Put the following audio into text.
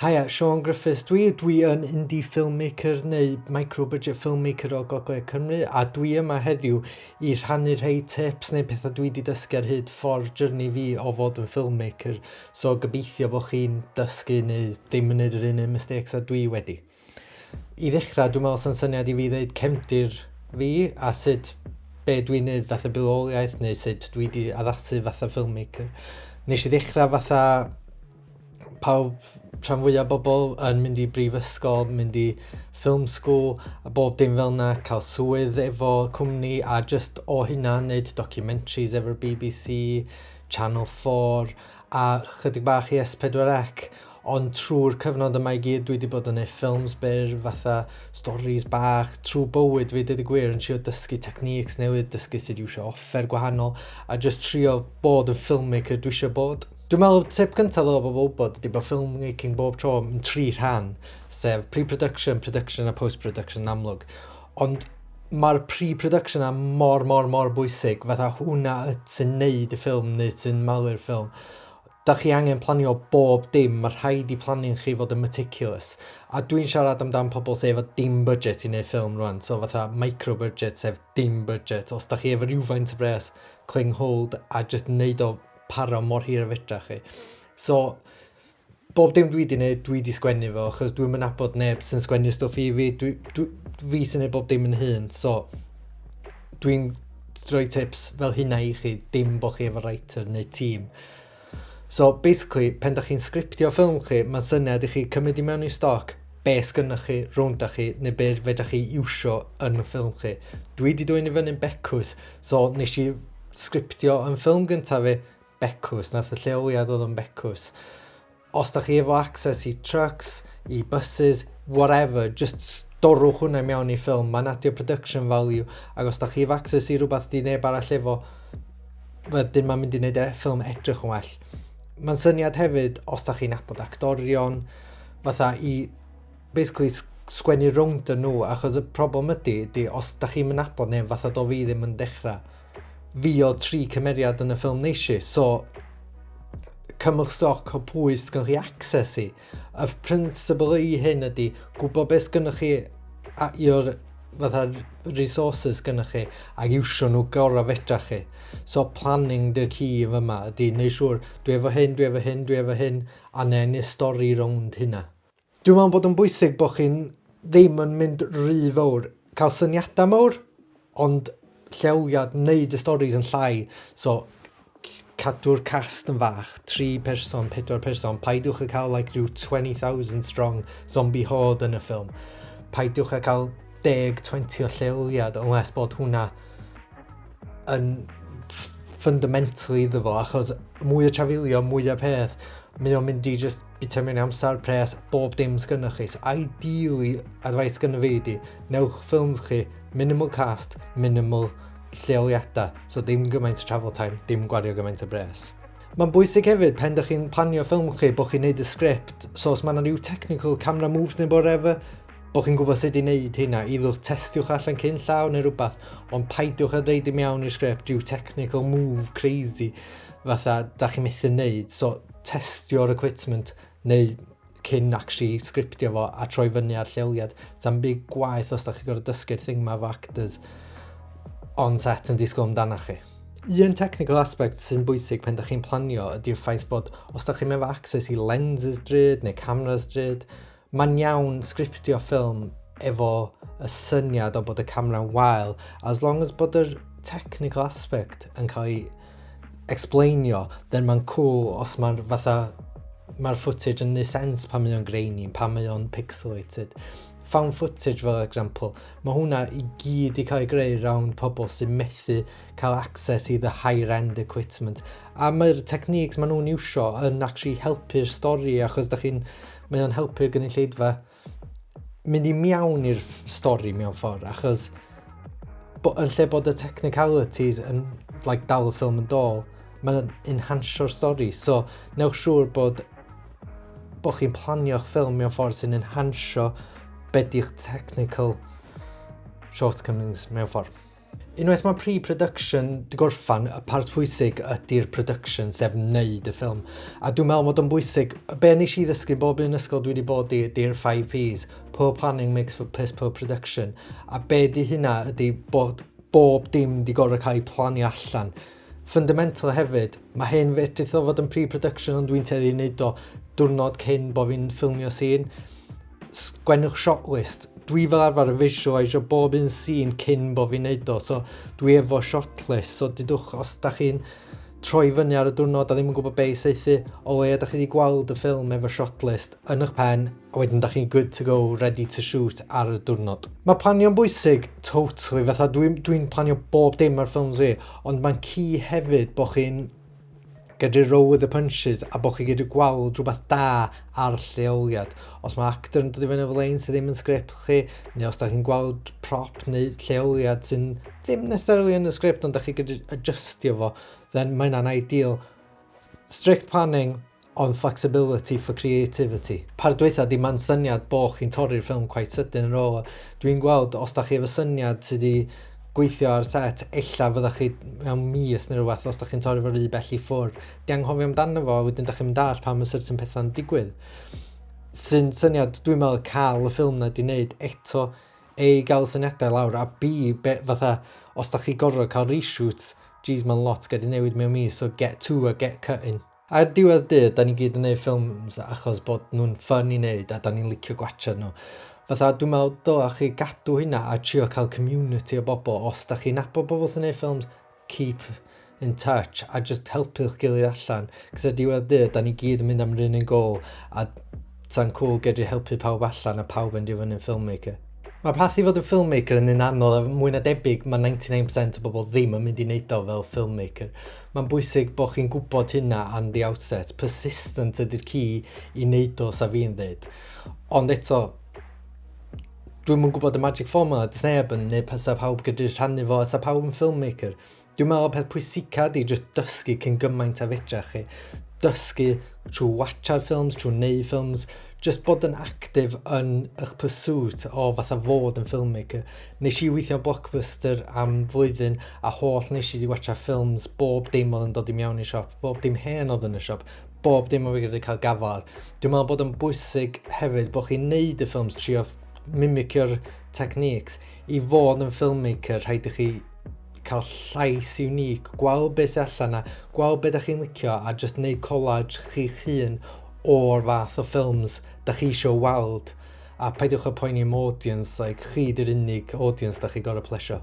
Haia, Siôn Griffiths dwi. Dwi yn indie filmmaker neu micro-budget filmmaker o Gogledd Cymru a dwi yma heddiw i rhannu rhai tips neu pethau dwi wedi dysgu ar hyd ffordd journey fi o fod yn filmmaker. So gobeithio bod chi'n dysgu neu ddim yn neud yr un un mistakes a dwi wedi. I ddechrau, dwi'n meddwl sy'n syniad i fi ddeud cefndir fi a sut be dwi'n neud fatha bywoliaeth neu sut dwi wedi addasu fatha filmmaker. Nes i ddechrau fatha pawb, rhan fwyaf o bobl yn mynd i brifysgol, mynd i film school a bob dim fel yna, cael swydd efo cwmni a just o hynna wneud documentaries efo'r BBC, Channel 4 a chydig bach i S4C. Ond trwy'r cyfnod yma i gyd dwi wedi bod yn neud ffilms byr fatha stories bach trwy bywyd fi deud y gwir yn trio dysgu techniques newydd, dysgu sut i iwsio offer gwahanol a just trio bod yn filmmaker dwi eisiau bod. Dwi'n meddwl tip cyntaf ddylai bobl wybod ydy bod filmmaking bob tro yn tri rhan, sef pre-production, production a post-production yn amlwg. Ond mae'r pre-production a mor, mor, mor bwysig, fatha hwnna sy'n neud y ffilm neu sy'n malu'r ffilm. Da chi angen planio bob dim, mae rhaid i planning chi fod yn meticulous. A dwi'n siarad amdan pobl sydd efo dim budget i wneud ffilm rwan, so fatha micro budget sef dim budget. Os da chi efo rhywfaint o bres, cling hold a just neud o para mor hir a fedra chi. So, bob dim dwi wedi gwneud, dwi wedi sgwennu fo, achos dwi'm yn nabod neb sy'n sgwennu stwff i fi. Dwi, fi sy'n gwneud bob dim yn hun, so dwi'n rhoi tips fel hynna i chi, dim bod chi efo writer neu tîm. So, basically, pen da chi'n sgriptio ffilm chi, mae'n syniad i chi cymryd i mewn i stoc be sgynnoch chi rownd â chi, neu be fedrwch chi iwsio yn y ffilm chi. Dwi wedi dwyn i fyny'n becws, so nes i sgriptio yn ffilm gyntaf fi, becws, nath y lleoliad oedd yn becws. Os da chi efo access i trucks, i buses, whatever, just storwch hwnna mewn i ffilm, mae'n adio production value, ac os da chi efo access i rhywbeth di neb arall efo, wedyn mae'n mynd i wneud y ffilm edrych yn well. Mae'n syniad hefyd, os da chi'n nabod actorion, fatha i basically sgwennu rownd yn nhw, achos y problem ydy, os da chi'n nabod neb, fatha do fi ddim yn dechrau, fi o tri cymeriad yn y ffilm nes i, so cymwch stoc o pwy sydd gennych chi access i. Y principle i hyn ydy gwybod beth sgynnoch chi a i'r fatha resources gynnoch chi ac iwsio nhw gorau fedra chi. So planning di'r key yn fyma ydy neud siŵr dwi efo hyn, dwi efo hyn, dwi efo hyn a neud stori rownd hynna. Dwi'n meddwl bod yn bwysig bod chi'n ddim yn mynd rhy fawr. Cael syniadau mawr, ond lleoliad wneud y stories yn llai. So, cadw'r cast yn fach, 3 person, 4 person. Paidiwch â cael like rhyw 20,000 strong zombie horde yn y ffilm. Paidiwch â cael 10, 20 o lleoliad unless bod hwnna yn fundamentally iddo fo, achos mwy o trafilio, mwy o peth, mae o'n mynd i just bita mewn i amser, pres, bob dim sgynnoch chi. So ideally, advice gynno fi ydi, newch ffilms chi, minimal cast, minimal lleoliadau. So dim gymaint o travel time, dim gwario gymaint o bres. Mae'n bwysig hefyd, pen dych chi'n planio ffilm chi, bod chi'n neud y sgript. So os mae yna rhyw technical camera moves neu whatever, bod chi'n gwybod sut i wneud hynna. Either testiwch allan cyn llaw neu rhywbeth, ond paidiwch â deud i mewn i'r sgript rhyw technical move crazy fatha da chi'n methu wneud. So testio'r equipment neu cyn actually sgriptio fo a troi fyny ar lleoliad. Sa'n byd gwaeth os da chi'n gorfod dysgu'r thing ma efo actors on set yn disgwyl amdano chi. Un technical aspect sy'n bwysig pen da chi'n planio ydy'r ffaith bod os da chi'n efo access i lenses drud neu cameras drud, mae'n iawn sgriptio ffilm efo y syniad o bod y camera'n wael, as long as bod yr technical aspect yn cael ei explainio, then mae'n cool os mae'r fatha mae'r footage yn neud sense pan mae o'n grainy, pan mae o'n pixelated. Found footage fel example, mae hwnna i gyd i cael ei greu round pobl sy'n methu cael access i the higher end equipment. A mae'r techniques maen nhw'n iwsio yn actually helpu'r stori achos da chi'n, mae o'n helpu'r gynulleidfa mynd i mewn i'r stori mewn ffordd, achos yn lle bod y technicalities yn like, dal y ffilm yn dôl, mae'n enhansio'r stori. So, newch siŵr bod chi'n planio'ch ffilm mewn ffordd sy'n enhansio be di'ch technical shortcomings mewn ffordd. Unwaith mae pre-production 'di gorffan, y part pwysig ydy'r production, sef wneud y ffilm. A dwi'n meddwl mod o'n bwysig, be nes i ddysgu bob un ysgol dwi wedi bod i ydy'r 5 Ps. Poor planning makes for piss poor production. A be di hynna ydy bod bob dim di gorfod cael ei planio allan. Fundamental hefyd, mae hyn fedrith o fod yn pre-production, ond dwi'n tueddu i wneud o diwrnod cyn bod fi'n ffilmio scene. Sgwennwch shot list. Dwi fel arfer yn visualisio bob un scene cyn bod fi'n neud o, so dwi efo shot list, so dudwch os da chi'n troi fyny ar y diwrnod a ddim yn gwybod be i saethu, o leia da chi wedi gweld y ffilm efo shot list yn eich pen, a wedyn da chi'n good to go, ready to shoot ar y diwrnod. Mae planio'n bwysig, totally, fatha dwi'n dwi planio bob dim ar ffilms fi, ond mae'n key hefyd bod chi'n gallu roll with the punches a bod chi'n gallu gweld rhywbeth da ar lleoliad. Os mae actor yn dod i fyny efo lein sydd ddim yn sgript chi, neu os da chi'n gweld prop neu lleoliad sy'n ddim necessarily yn y sgript, ond da chi'n gallu adjustio fo, then mae hynna'n ideal. Strict planning on flexibility for creativity. Par dweitha, di ma'n syniad bo chi'n torri'r ffilm quite sydyn yn ôl. Dwi'n gweld, os da chi efo syniad sydd wedi gweithio ar set, ella fyddach chi mewn mis neu rhywbeth, os da chi'n torri fo rhy bell i ffwrdd, di anghofio amdano fo, a wedyn da chi'n dallt pam y certain pethau'n digwydd. Sy'n syniad, dwi'n meddwl, cael y ffilm na di wneud eto, A, gael syniadau lawr, a B, be, fatha, os da chi gorfod cael reshoots, geez, mae'n lot gael newid mewn mis, so get to a get cutting. Ar diwedd dydd, da ni gyd yn neud ffilms achos bod nhw'n fun i wneud a da ni'n licio gwatchad nhw. Fatha, dwi'n meddwl dylai chi gadw hynna a trio cael community o bobl. Os da chi'n nabod bobl sy'n neud ffilms, keep in touch a just helpu'ch gilydd allan. Cos ar diwedd dydd, da ni gyd yn mynd am yr un un goal a sa'n cool gedru helpu pawb allan a pawb yn dod fyny'n filmmaker. Mae path i fod yn filmmaker yn un anodd a mwy na debyg mae 99% o bobl ddim yn mynd i wneud o fel filmmaker. Mae'n bwysig bod chi'n gwybod hynna on the outset. Persistent ydy'r key i wneud o, sa fi'n dweud. Ond eto, dwi'm yn gwybod y magic formula, does neb yn neud sa pawb gyda rhannu fo, sa pawb yn filmmaker. Dwi'n meddwl peth pwysica ydy just dysgu cyn gymaint a fedra chi. Dysgu trwy watchad ffilms, trwy neud ffilms, just bod yn active yn eich pursuit o fatha fod yn filmmaker. Nes i weithio Blockbuster am flwyddyn a holl nes i di watchad ffilms, bob dim oedd yn dod i mewn i siop, bob dim hen oedd yn y siop, bob dim oedd wedi cael gafal. Dwi'n meddwl bod yn bwysig hefyd bod chi'n neud y ffilms, trio mimicio'r techniques. I fod yn filmmaker, rhaid i chi cael llais unique, gweld beth sy'n allan na, gweld beth ydych chi'n licio a just neud collage chi'ch hun o'r fath o ffilms da chi eisiau weld. A peidiwch â poeni am audience, like, chi di'r unig audience da chi gorau plesio.